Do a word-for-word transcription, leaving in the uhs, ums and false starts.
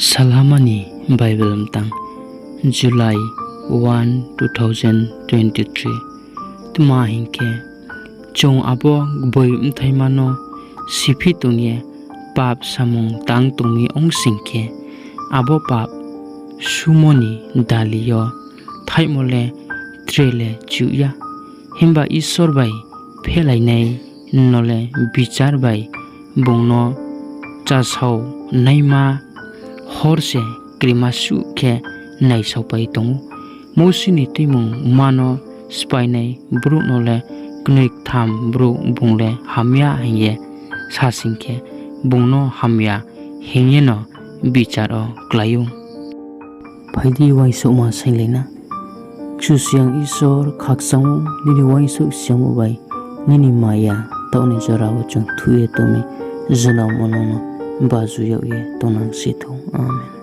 Salama ni Bible mtang, July one, two thousand twenty-three. Tma hing khe, chung abo gboi bthaima no siphi tong ye pap samung tang tong mi ong sing khe, abo pap sumo ni dali yo thaihmo le tre le chuh ya. Himba Isor bai phelainai no le bichar bai bung no chasao naima hor se krima suh khe naisaopai tong ou. Mousi ni tuimungma no spháinai brouh no le knoi ktham brouh bung le hamya hing ye sa sing khe, bung no hamya hing yeno bichar wo klái ou. Phai di, uaingsouhma sainglai na. Kchusoyang Isor, khakchang ou nini uaingsouh siyamo bai nini maya, taoh ni jora wo chung thuih ye tong mi, jnaomo nung no baju yag ye tongnang si thou. Amen.